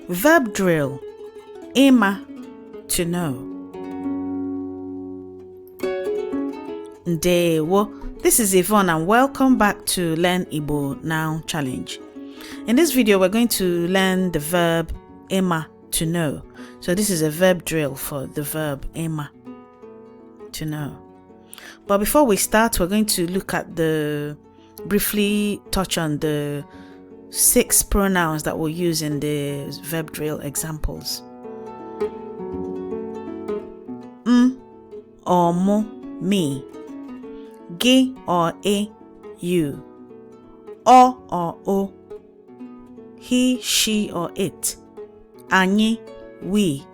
Verb drill. Ịma, to know. Ndewo. This is Yvonne and welcome back to Learn Igbo Now Challenge. In this video, we're going to learn the verb ịma, to know. So this is a verb drill for the verb ịma, to know. But before we start, we're going to look at the briefly touch on the six pronouns that we'll use in the verb drill examples. M or mụ, me. Gị or ị, you. Ọ or o, he, she or it. Anyị, we.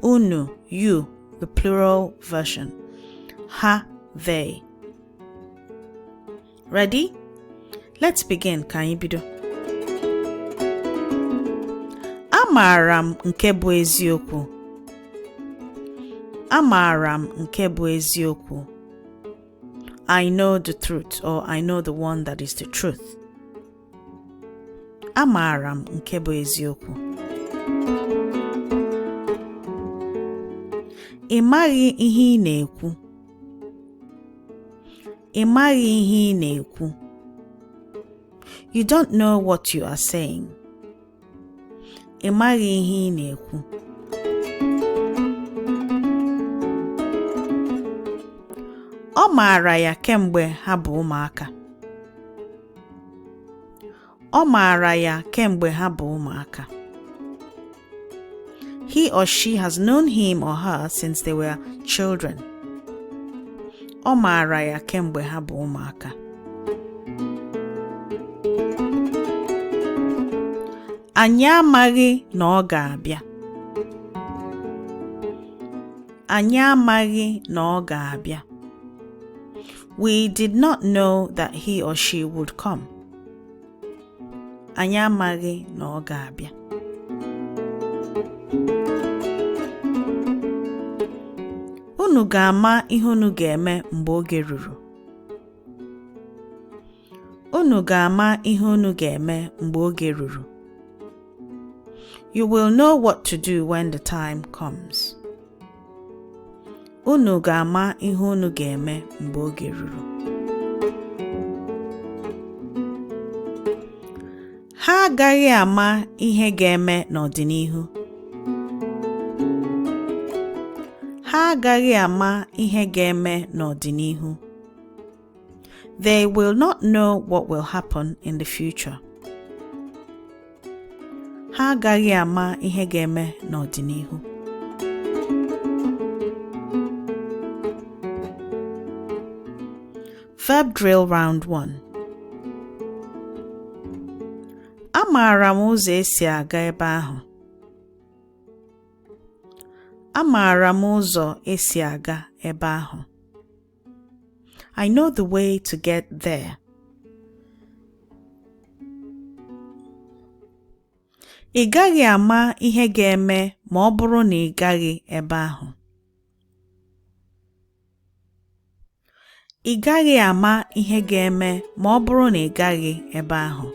Unu, you, the plural version. Ha, they. Ready? Let's begin. Ka anyị bido. Amaara m nke bụ eziokwu. Amaara m nke bụ eziokwu. I know the truth, or I know the one that is the truth. Amaara m nke bụ eziokwu. Ị maghị ihe ị na-ekwu. Ị maghị ihe ị na-ekwu. You don't know what you are saying. Ị maghị ihe ị na-ekwu. Ọ maara ya kemgbe ha bụ ụmụaka. Ọ maara ya kemgbe ha bụ ụmụaka. He or she has known him or her since they were children. Ọ maara ya kemgbe ha bụ ụmụaka. Anyị amaghị na ọ ga-abịa. Anyị amaghị na ọ ga-abịa. We did not know that he or she would come. Anyị amaghị na ọ ga-abịa. Unu ga-ama ihe unu ga-eme mgbe oge ruru. Unu ga-ama ihe unu ga-eme mgbe oge ruru. You will know what to do when the time comes. Unu ga-ama ihe unu ga-eme mgbe oge ruru. Ha agaghị ama ihe ga-eme n'ọdịnihu. Ha agaghị ama ihe ga-eme n'ọdịnihu. They will not know what will happen in the future. Ha agaghị ama ihe ga-eme n'ọdịnihu. Verb drill round 1. Amaara m ụzọ esi aga ebe ahụ. Amaara m ụzọ esi aga ebe ahụ. I know the way to get there. Ị gaghị ama ihe ga-eme ma ọ bụrụ na ị gaghị ebe ahụ. Ị gaghị ama ihe ga-eme ma ọ bụrụ na ị gaghị ebe ahụ.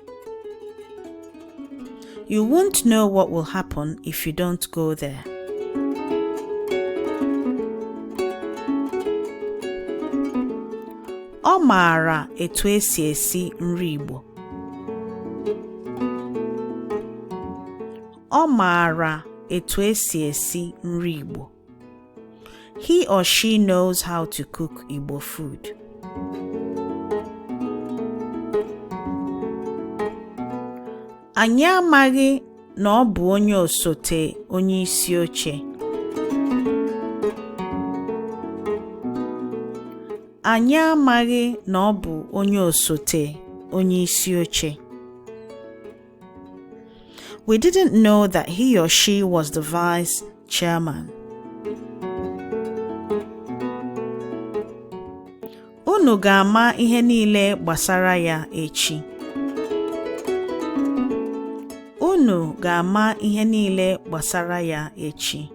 You won't know what will happen if you don't go there. Ọ maara etu esi esi nri Igbo. Ọ maara etu esi esi nri Igbo. He or she knows how to cook Igbo food. Anyị amaghị na ọ bụ onye osote onye isi oche. Anyị amaghị na ọ bụ onye osote onye isi oche. We didn't know that he or she was the vice chairman. Unu ga-ama ihe niile gbasara ya echi. Unu ga-ama ihe niile gbasara ya echi.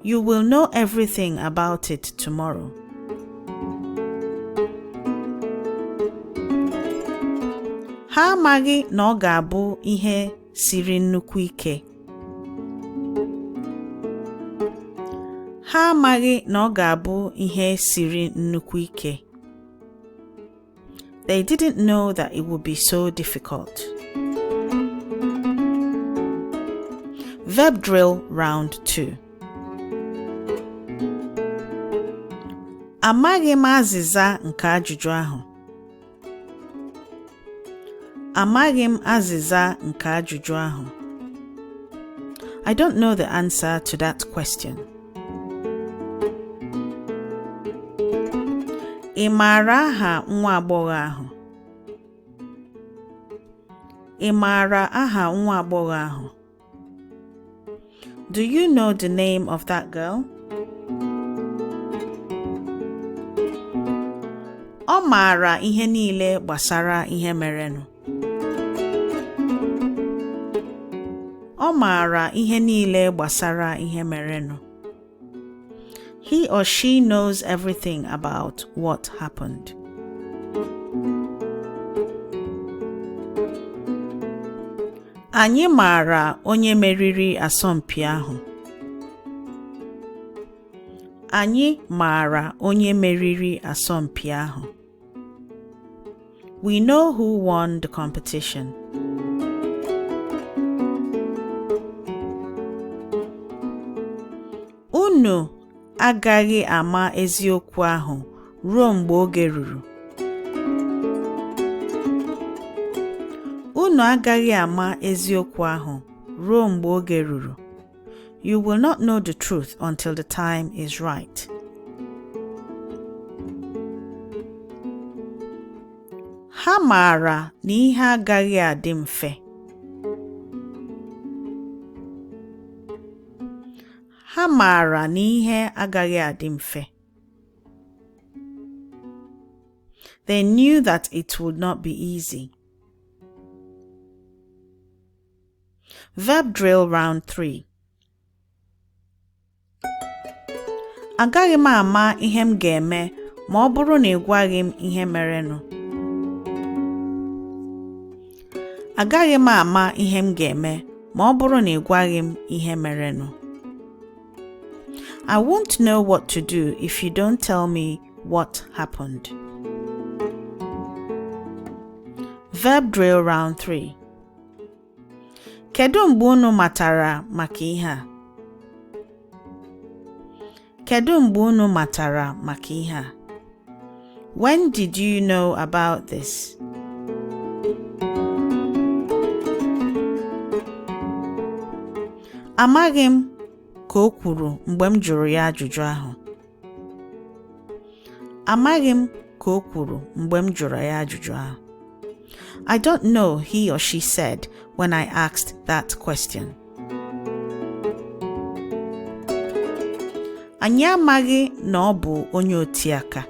You will know everything about it tomorrow. Ha amaghị na ọ ga-abụ ihe siri nnukwu ike. Ha amaghị na ọ ga-abụ ihe siri nnukwu ike. They didn't know that it would be so difficult. Verb drill round 2. Amaghị m azịza nke ajụjụ ahụ. Amaghị m azịza nke ajụjụ ahụ. I don't know the answer to that question. Ị maara aha nwa agbọghọ ahụ? Ị maara aha nwa agbọghọ ahụ? Do you know the name of that girl? Ọ maara ihe niile gbasara ihe merenụ. Ọ maara ihe niile gbasara ihe merenụ. He or she knows everything about what happened. Anyị maara onye meriri asọmpi ahụ. Anyị maara onye meriri asọmpi ahụ. We know who won the competition. Unu agaghị ama eziokwu ahụ ruo mgbe oge ruru. Unu agaghị ama eziokwu ahụ ruo mgbe oge ruru. You will not know the truth until the time is right. Ha maara na ihe agaghị adị mfe. Ha maara na ihe agaghị adị mfe. They knew that it would not be easy. Verb drill round 3. Agaghị m ama ihe m ga-eme ma ọ bụrụ na ị gwaghị m ihe merenụ. Agaghị m ama ihe m ga-eme ma ọ bụrụ na ị gwaghị m ihe merenụ. I won't know what to do if you don't tell me what happened. Verb drill round 3. Kedu mgbe unu matara maka ihe a? Kedu mgbe unu matara maka ihe a? When did you know about this? Amaghị m, ka o kwuru mgbe m jụrụ ya ajụjụ ahụ. Amaghị m, ka o kwuru mgbe m jụrụ ya ajụjụ ahụ. I don't know, he or she said when I asked that question. Anyị amaghị na ọ bụ onye otiaka.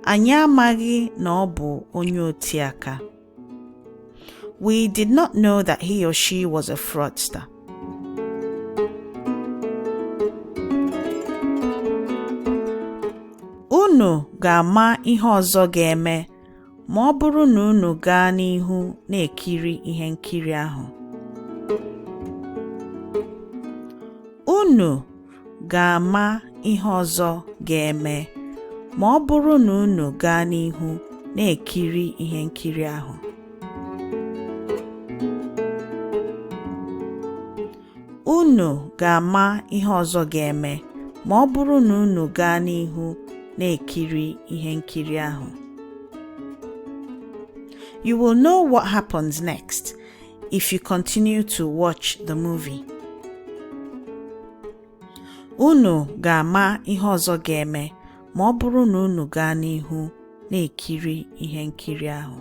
Anyị amaghị na ọ bụ onye otiaka. We did not know that he or she was a fraudster. Unu ga-ama ihe ọzọ ga-eme ma ọ bụrụ na unu gaa n'ihu na-ekiri ihe nkiri ahụ. Unu ga-ama ihe ọzọ ga-eme ma ọ bụrụ na unu gaa n'ihu na-ekiri ihe nkiri ahụ. Unu ga-ama ihe ọzọ ga-eme ma ọ bụrụ na unu gaa n'ihu na-ekiri ihe nkiri ahụ. You will know what happens next if you continue to watch the movie. Unu ga-ama ihe ọzọ ga-eme ma ọ bụrụ na unu gaa n'ihu na-ekiri ihe nkiri ahụ.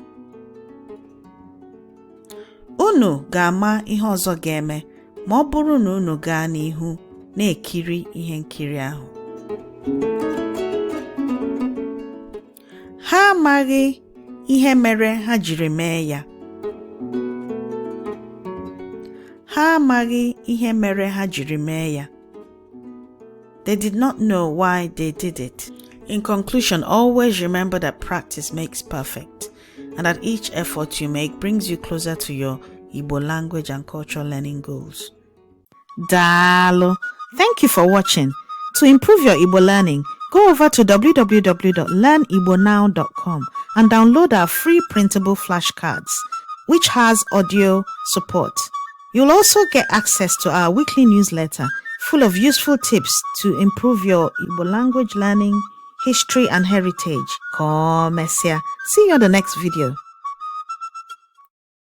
Unu ga-ama ihe ọzọ ga-eme ma ọ bụrụ na unu gaa n'ihu na-ekiri ihe nkiri ahụ. Ha amaghị ihe mere ha jiri mee ya. Ha amaghị ihe mere ha jiri mee ya. They did not know why they did it. In conclusion, always remember that practice makes perfect. and that each effort you make brings you closer to your Igbo language and cultural learning goals. Daalụ. Thank you for watching. To improve your Igbo learning, go over to www.learnigbonow.com and download our free printable flashcards, which has audio support. You'll also get access to our weekly newsletter full of useful tips to improve your Igbo language learning, history, and heritage. Ka ọ mesịa. See you on the next video.